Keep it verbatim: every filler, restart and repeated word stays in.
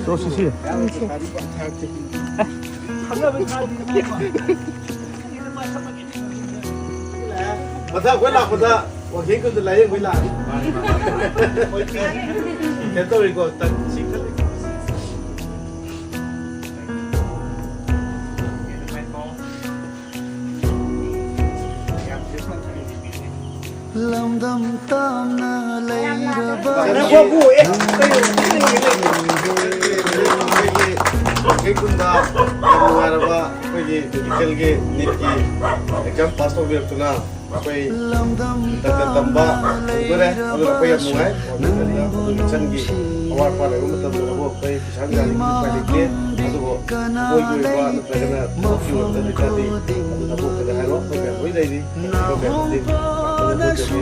ꯁꯣ ꯁꯤꯁꯤ꯫ ꯃꯊꯪ ꯑꯩꯈꯣꯏ ꯂꯥꯛꯄꯗ ꯋꯥꯡꯈꯦꯝ ꯈꯨꯟꯗ ꯂꯥꯏꯌꯦꯡꯕꯩ ꯂꯥꯛꯑꯒꯦ꯫ ꯀꯩꯅꯣ ꯇꯧꯔꯤꯀꯣ, ꯇꯛ-, ꯁꯤ ꯈꯜꯂꯤ꯫ ꯂꯝꯗꯝ ꯇꯥꯝꯅ ꯂꯩꯔꯕ ꯀꯩꯅꯣ? ꯑꯩꯈꯣꯏꯒꯤ ꯋꯥꯡꯈꯩ ꯈꯨꯟꯗ ꯌꯥꯝ ꯅꯨꯡꯉꯥꯏꯔꯕ ꯑꯩꯈꯣꯏꯒꯤ ꯃꯦꯗꯤꯀꯦꯜꯒꯤ ꯅꯤꯠꯀꯤ ꯑꯦꯛꯖꯥꯝ ꯄꯥꯁ ꯇꯧꯕꯤꯔꯛꯇꯨꯅ ꯑꯩꯈꯣꯏ ꯗꯥꯛꯇꯔ ꯇꯝꯕ ꯍꯧꯗꯣꯔꯦ꯫ ꯑꯗꯨꯅ ꯑꯩꯈꯣꯏ ꯌꯥꯝ ꯅꯨꯡꯉꯥꯏ꯫ ꯍꯣꯁꯄꯤꯇꯥꯜꯗ ꯑꯗꯨ ꯃꯤꯁꯟꯒꯤ ꯑꯋꯥꯠ ꯑꯄꯥ ꯂꯩꯕ ꯃꯇꯝꯗ ꯑꯃꯨꯛ ꯑꯩꯈꯣꯏ ꯄꯩꯁꯥ ꯅꯨꯡꯁꯥꯒꯤ ꯎꯄꯥꯏ ꯂꯩꯇꯦ꯫ ꯑꯗꯨꯕꯨ ꯃꯣꯏꯒꯤ ꯑꯣꯏꯕ ꯅꯠꯇ꯭ꯔꯒꯅ ꯊꯕꯛꯀꯤ ꯑꯣꯏꯕ ꯅꯠꯇ꯭ꯔꯗꯤ ꯑꯗꯨ ꯊꯕꯛ ꯑꯣꯏꯅ ꯍꯥꯏꯔꯣ꯫ ꯑꯩꯈꯣꯏ ꯃꯌꯥꯝ ꯂꯣꯏ ꯂꯩꯔꯤ꯫ ꯑꯩꯈꯣꯏ ꯃꯌꯥꯝ ꯃꯇꯦꯡ ꯄꯥꯡꯅꯕ ꯍꯣꯠꯅꯖꯒꯦ꯫